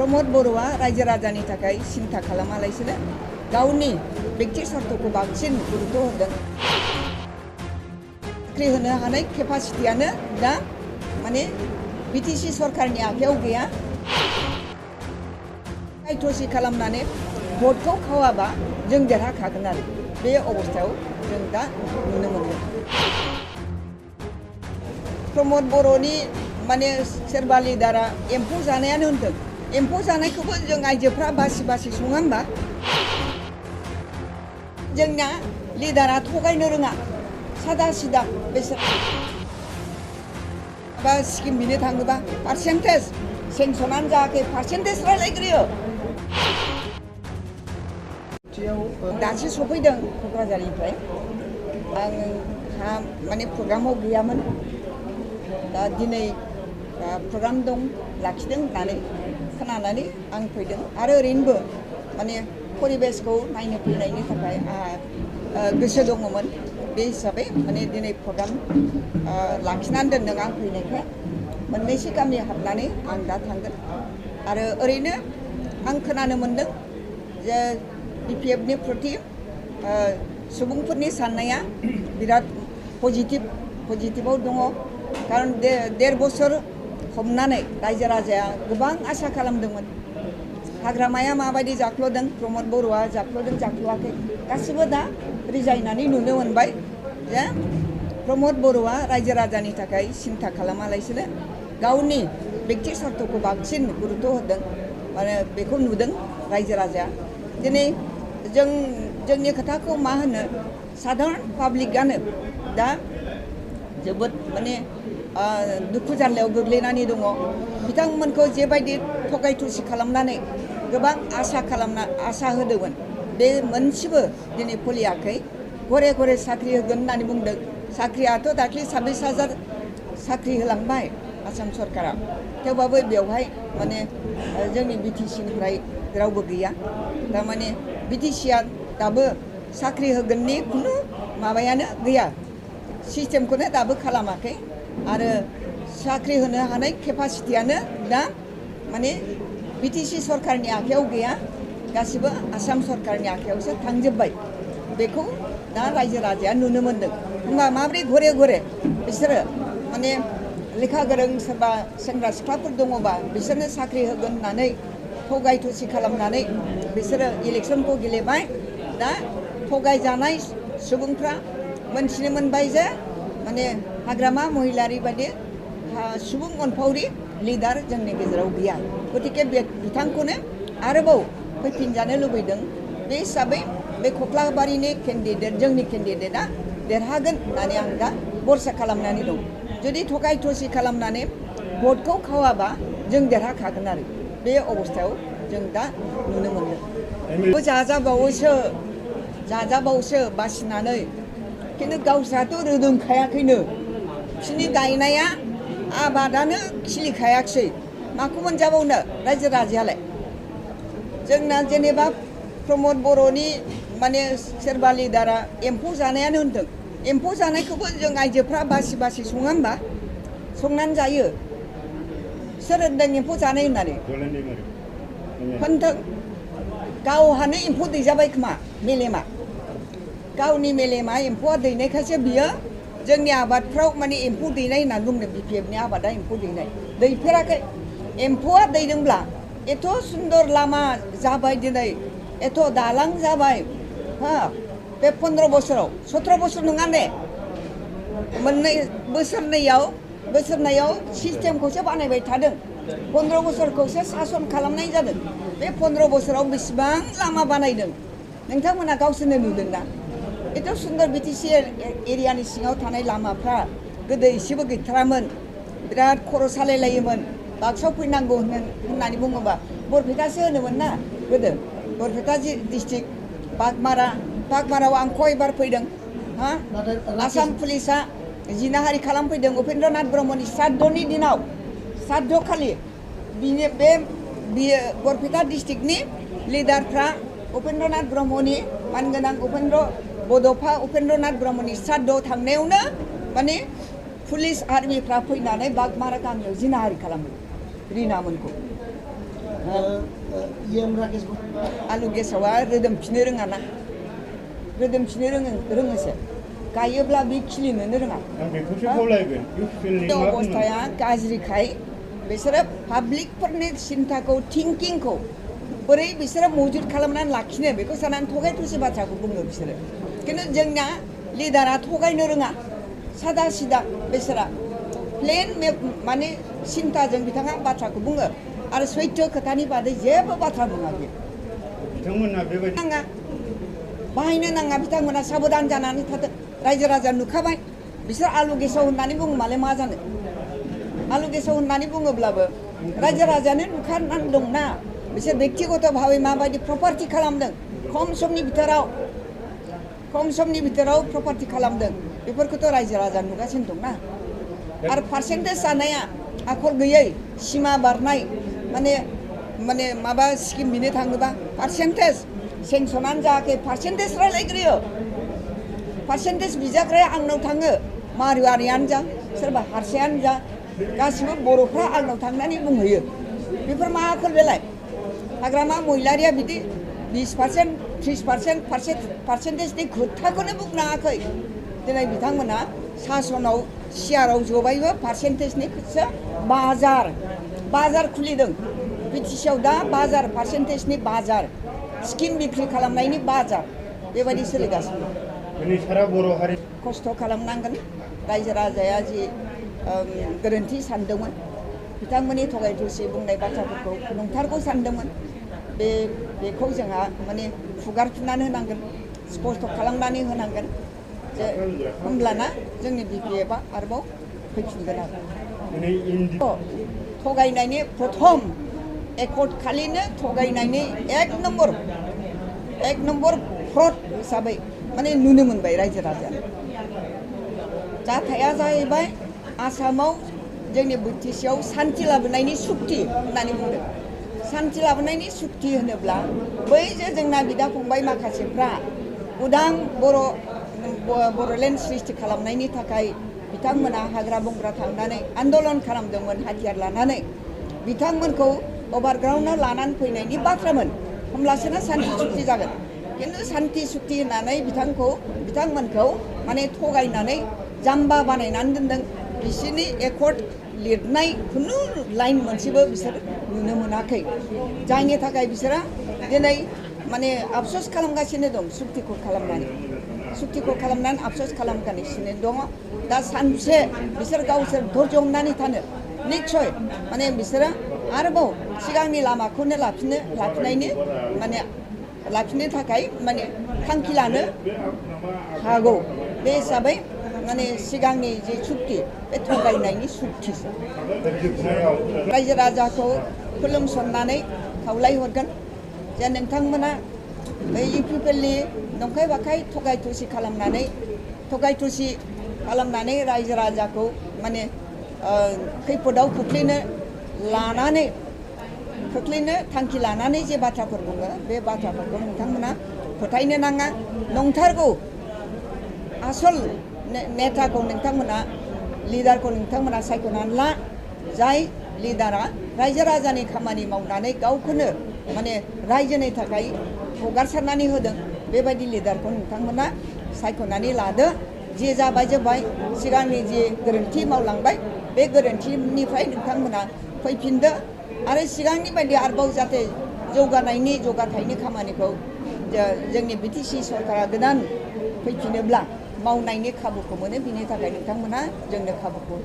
प्रमद बर'आ रायजो राजानि थाखाय सिन्था खालामालासिनो गावनि बेक्ति स्वार्थखौ बांसिन गुरुत्व होदों। साख्रि होनो हानाय केपासिटियानो दा माने बिटिसि सरकारनि आखायाव गैया। थसि खालामनानै भटखौ खावाबा जों देरहाखागोन आरो बे अबस्थायाव जों दा नुनो मोनदों। प्रमद बर'नि माने सोरबा लिडारा एम्फौ जानायानो होनदों। एम्फौ जानायखौबो जों आइजोफ्रा बासि बासि सङा होमबा? जोंना लिडारा थगायनो रोङा, सादा सिदा बेसोर बा स्किम बिनो थाङोबा पार्सेन्टेज सेंसनानो जायाखै पार्सेन्टेज रायलायग्रोयो। दासो सफैदों क'क्राझारनिफ्राय। आंहा माने प्रग्रामाव गैयामोन। दा दिनै प्रग्राम दं लाखिदों होननानै खोनानानै आं फैदों आरो ओरैनोबो माने परिबेसखौ नायनो फैनायनि थाखाय आंहा गोसो दङमोन। बे हिसाबै माने दिनै प्रग्राम लाखिनानै दोनदों। आं फैनायखाय मोननैसो गामि हाबनानै आं दा थांगोन। आरो ओरैनो आं खोनानो मोनदों जे बिपिएफनि प्रति सुबुंफोरनि साननाया बिराद पजिटिभाव दङ। खारन देर बोसोर हमनानै रायजो राजाया गोबां आसा खालामदोंमोन। हाग्रामाया माबायदि जाख्ल'दों, प्रमद बर'आ जाख्ल'दों जाख्ल'आखै गासिबो दा रिजायनानै नुनो मोनबाय जे प्रमद बर'आ रायजो राजानि थाखाय सिन्था खालामालासिनो गावनि बेक्ति स्वार्थखौ बांसिन गुरुत्व होदों। माने बेखौ नुदों रायजो राजाया। दिनै जोंनि खोथाखौ मा होनो, साधारन पाब्लिकआनो दा जोबोद माने दुखु जारलायाव गोग्लैनानै दङ। बिथांमोनखौ जेबायदि थगाय थसि खालामनानै गोबां आसा होदोंमोन, बे मोनसेबो दिनै फलियाखै। घरे घरे साख्रि होगोन होननानै बुंदों। साख्रियाथ' दाख्लै 26,000 साख्रि होलांबाय आसाम सरकारा। थेवबाबो बेवहाय माने जोंनि बिटिसिनिफ्राय रावबो गैया। थारमाने बिटिसिया दाबो साख्रि होगोननि खुनु माबायानो गैया, सिस्टेमखौनो दाबो खालामाखै। आरो साख्रि होनो हानाय केपासिटियानो दा माने बिटिसि सरकारनि आखायाव गैया, गासिबो आसाम सरकारनि आखायावसो थांजोब्बाय। बेखौ दा रायजो राजाया नुनो मोनदों। होमबा माब्रै घरे घरे बिसोरो माने लेखा गोरों सोरबा सेंग्रा सिख्लाफोर दङबा बिसोरनो साख्रि होगोन होननानै थगाय थसि खालामनानै बिसोरो इलेक्सनखौ गेलेबाय। दा थगायजानाय सुबुंफ्रा मोनथिनो मोनबाय जे माने हाग्रामा महिलारि बायदि सुबुं अनफावरि लिडार जोंनि गेजेराव गैया। गतिके बिथांखौनो आरोबाव फैफिनजानो लुबैदों। बे हिसाबै बे कख्लाबारिनि केन्डिडेट, जोंनि केन्डिडेटआ देरहागोन होननानै आं दा भरसा खालामनानै दं। जुदि थगाय थसि खालामनानै भटखौ खावाबा जों देरहाखागोन आरो बे अबस्थायाव जों दा नुनो मोनदों। जाजाबावसो बासिनानै, खिन्थु गावस्राथ' रोदोमखायाखैनो। बिसोरनि गायनाया आबादानो खिलिखायाखिसै, माखौ मोनजाबावनो रायजो राजायालाय। जोंना जेनेबा प्रमद बर'नि माने सोरबा लिडारा एम्फौ जानायानो होनदों। एम्फौ जानायखौबो जों आइजोफ्रा बासि बासि सङा होमबा? संनानै जायो। सोर होनदों एम्फौ जानाय होननानै? होनथों, गावहानो एम्फौ दैजाबाय खोमा मेलेमा। गावनि मेलेमा एम्फौआ दैनायखायसो बियो जोंनि आबादफ्राव माने एम्फौ दैनाय होननानै बुंदों। बिपिएफनि आबादा एम्फौ दैनाय, दैफेराखै। एम्फौआ दैदोंब्ला एथ' सुन्दर लामा जाबाय दिनै, एथ' दालां जाबाय। बे 15 बोसोराव 17 बोसोर नङा दे, बोसोरनैयाव सिस्टेमखौसो बानायबाय थादों। 15 बोसोरखौसो सासन खालामनाय जादों। बे 15 बोसोराव बेसेबां लामा बानायदों नोंथांमोना गावसोरनो नुदोंना? एथ' सुन्दर बिटिसि एरियानि सिङाव थानाय लामाफ्रा गोदो एसेबो गैथारामोन। बिराद खर' सालायलायोमोन। बाक्सायाव फैनांगौ होननानै बुङोबा बरपेटासो होनोमोन ना गोदो। बरपेटा डिस्ट्रिक्ट बागमारायाव आं खयबार फैदों। आसाम पुलिसा जिनाहारि खालामफैदों उपेन्द्रनाथ ब्रह्मनि श्राद्धनि दिनाव। श्राद्ध खालि बियो बरपेटा डिस्ट्रिक्टनि लिडारफ्रा उपेन्द्रनाथ ब्रह्मनि मानगोनां बड'फा उपेन्द्रनाथ ब्रह्मनि श्राद्धआव थांनायावनो माने पुलिस आर्मिफ्रा फैनानै बागमारा गामियाव जिनाहारि खालामो रिनामोनखौ। आलु गेसावा रोदोमफिनो रोङाना रोदोमफिनो रोङोसो गायोब्ला बे खिलिनोनो रोङा अबस्थाया गाज्रिखाय बिसोरो पाब्लिकफोरनि सिन्थाखौ थिंकिंखौ बोरै बिसोरो मौजुद खालामनानै लाखिनो बेखौ साननानै थगाय थसि बाथ्राखौ बुङो बिसोरो खिन्थु जोंना लिडारा थगायनो रोङा सादा सिदा बिसोरा प्लेन माने सिन्थाजों बिथाङा बाथ्राखौ बुङो आरो सैथो खोथानि बादै जेबो बाथ्रा बुङा बे बिथांमोना बेबायदि नाङा बाहायनो नाङा बिथांमोना साबधान जानानै थादों रायजो राजा नुखाबाय बिसोर आलु गेसाव होननानै बुङोमालाय मा जानो आलु गेसाव होननानै बुङोब्लाबो रायजो राजानो नुखानानै दंना बिसोर बेक्तिगत भाबै माबायदि प्रपार्टि खालामदों खम समनि बिथोराव प्रपार्टि खालामदों बेफोरखौथ' रायजो राजा नुगासिनो दंना आरो पार्सेन्टेज जानाया आखल गैयै सिमा बारनाय माने माबा स्किम बिनो थाङोबा पार्सेन्टेज सेंसनानो जायाखै पार्सेन्टेज रायलायग्रोयो पार्सेन्टेज बिजाग्राया आंनाव थाङो मारुवारियानो जा सोरबा हारसायानो जा गासिबो बर'फ्रा आंनाव थांनानै बुंहैयो बेफोर मा आखल बेलाय हाग्रामा महिलारिया बिदि 20% 30% पार्सेन्टेजनि खोथाखौनो बुंनाङाखै दिनै बिथांमोना सासनाव सियाराव जबायबो पार्सेन्टेजनि खोथासो बाजार खुलिदों बिटिसिआव दा बाजार पार्सेन्टेजनि बाजार स्किम बिक्रि खालामनायनि बाजार बेबायदि सोलिगासिनो सारा बर' हारि खस्थ' खालामनांगोन रायजो राजाया जि गोरोन्थि सानदोंमोन बिथांमोननि थगाय थसि बुंनाय बाथ्राफोरखौ नंथारगौ सानदोंमोन बेखौ जोंहा माने फुगारफिननानै होनांगोन स्पष्ट खालामनानै होनांगोन जे होमब्लाना जोंनि बिपिएफआ आरोबाव फैफिनगोन आरो थगायनायनि प्रथम एकर्ड खालिनो थगायनायनि एक नम्बर फ्रड हिसाबै माने नुनो मोनबाय रायजो राजाया जाथाया जाहैबाय आसामाव जोंनि बिटिसिआव सान्थि लाबोनायनि सुक्ति होननानै बुंदों सान्थि लाबोनायनि सुक्ति होनोब्ला बै जे जोंना बिदा फंबाय माखासेफ्रा उदां बर'लेण्ड सृष्टि खालामनायनि थाखाय बिथांमोना हाग्रा बंग्रा थांनानै आन्दलन खालामदोंमोन हाथियार लानानै बिथांमोनखौ अभारग्राउन्डआव लानानै फैनायनि बाथ्रामोन होमब्लासोनो सान्थि सुक्ति जागोन खिन्थु सान्थि सुक्ति होननानै बिथांमोनखौ माने थगायनानै जाम्बा बानायनानै दोनदों बिसोरनि एकर्ड लिरनाय खुनु लाइन मोनसेबो बिसोर नुनो मोनाखै जायनि थाखाय बिसोरा दिनै माने आफसोस खालामगासिनो दं सुक्तिखौ खालामनानै आफसोस खालामगासिनो दङ दा सानसे बिसोर गावसोर धैर्य हमनानै थानो निस्सय माने बिसोरो आरोबाव सिगांनि लामाखौनो लाफिननो थाखाय माने थांखि लानो हागौ बे हिसाबै माने सिगांनि जे सुक्ति बे थगायनायनि सुक्तिसो रायजो राजाखौ खुलुमसननानै खावलायहरगोन जे नोंथांमोना इउपिपिएलनि नंखाय बाखाय थगाय थसि खालामनानै रायजो राजाखौ माने खैफोदाव खोख्लैनो थांखि लानानै जे बाथ्राफोर बुङो बे बाथ्राफोरखौ नोंथांमोना फोथायनो नाङा नंथारगौ आसल नेताखौ लिडारखौ नोंथांमोना सायख'नानै ला जाय लिडारा रायजो राजानि खामानि मावनानै गावखौनो माने रायजोनि थाखाय हगारसारनानै होदों बेबायदि लिडारखौ नोंथांमोना सायख'नानै लादो जे जाबाय सिगांनि जे गोरोन्थि मावलांबाय बे गोरोन्थिनिफ्राय नोंथांमोना फैफिनदो आरो सिगांनि बायदि आरोबाव जाहाथे जौगाथायनि खामानिखौ जोंनि बिटिसि सरकारा गोदान फैफिनोब्ला मावनायनि खाबुखौ मोनो बिनि थाखाय नोंथांमोना जोंनो खाबुखौ